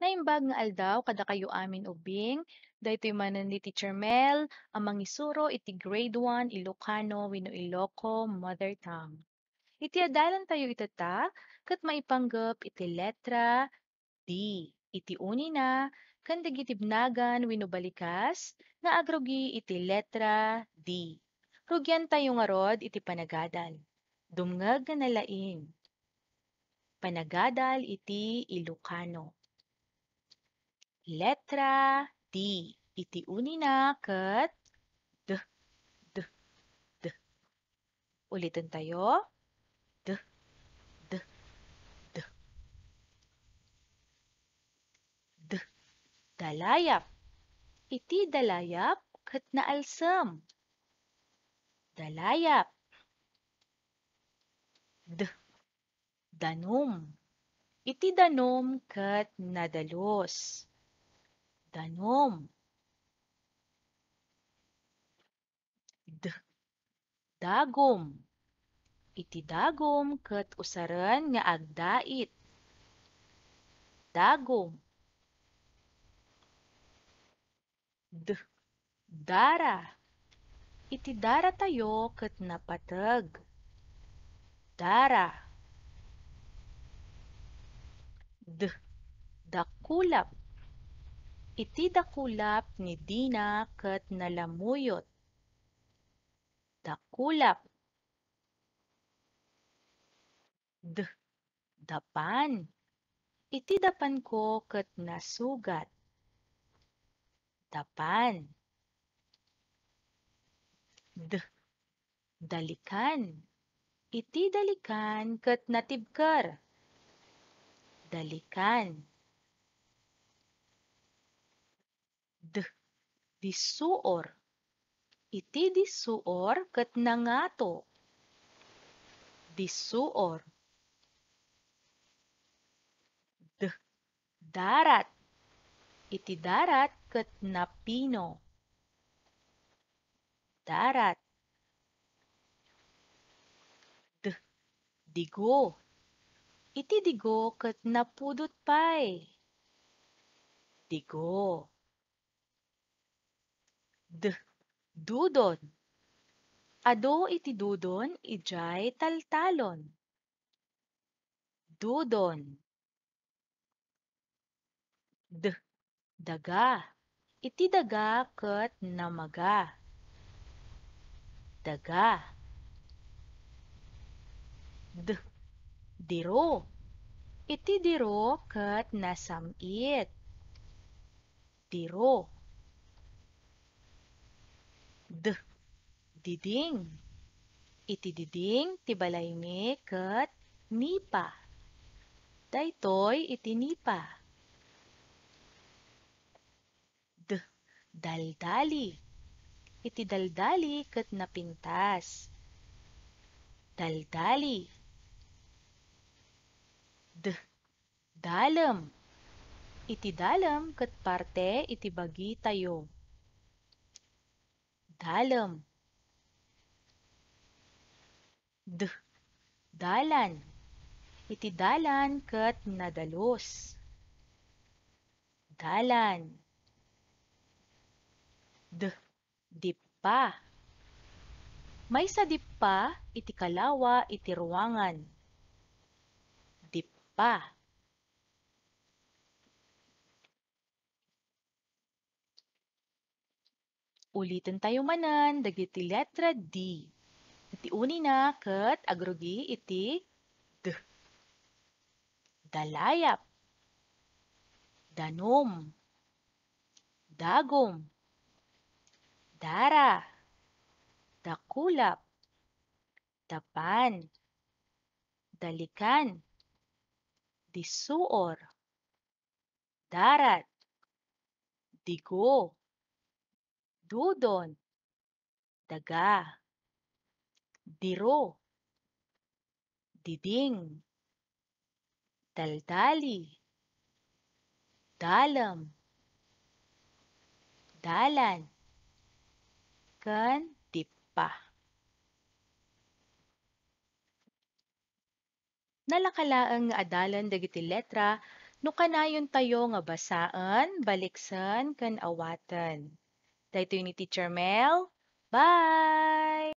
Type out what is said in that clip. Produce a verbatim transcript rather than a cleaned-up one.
Naimbag nga aldaw kadakayo amin ubing, daytoy manen ni Teacher Mel a mangisuro iti Grade one Ilocano wenno Iloco Mother Tongue. Iti adalantayo itata ket maipanggep iti letra D iti unina ken dagiti bnagan wenno balikas nga agrugi iti letra D. Rugiantayo ngarud iti panagadal. Dumngeg nga nalaing. Panagadal iti Ilocano. Letra D iti unina ket D, D, D. Ulitentayo. D, D, D. D. Dalayap. Iti dalayap ket naalsem. Dalayap. D. Danum. Iti danum ket nadalus. Danum. D. Dagum. Iti dagum ket usaren nga agdait. Dagum. D. Dara. Iti daratayo ket napateg. Dara. D. Dakulap. Iti dakulap ni Dina ket nalamuyot. Dakulap. D. Dapan. Iti dapanko ket nasugat. Dapan. D. Dalikan. Iti dalikan ket natibker. Dalikan. D. Dissuor. Iti dissuor ket nangato. Dissuor. D. Darat. Iti darat ket napino. Darat. D. Digo. Iti digo ket napudot pay. Digo. D. Dudon. Adu iti dudon idiay taltalon. Dudon. D. Daga. Iti daga ket namaga. Daga. D. Diro. Iti diro ket nasam-it. Diro. D. Diding. Iti diding ti balaymi ket nipa. Daytoy iti nipa. D. Daldali. Iti daldali ket napintas. Daldali. D. Dalem. Iti dalem ket parte iti bagitayo. Dalem. D. Dalan. Iti dalan ket nadalus. Dalan. D. Dippa. Maysa dippa iti kalawa iti ruangan. Dippa. Ulitentayo manen dagiti letra D. Iti unina ket agrugi iti D. Dalayap. Danum. Dagum. Dara. Dakulap. Dapan. Dalikan. Dissuor. Darat. Digo. Dudon. Daga. Diro. Diding. Daldali. Dalem. Dalan. Ken dippa. Nalaka laeng nga adalan dagiti letra no kanayontayo nga basaen, baliksen, ken awaten. Daytoy ni Teacher Mel. Bye!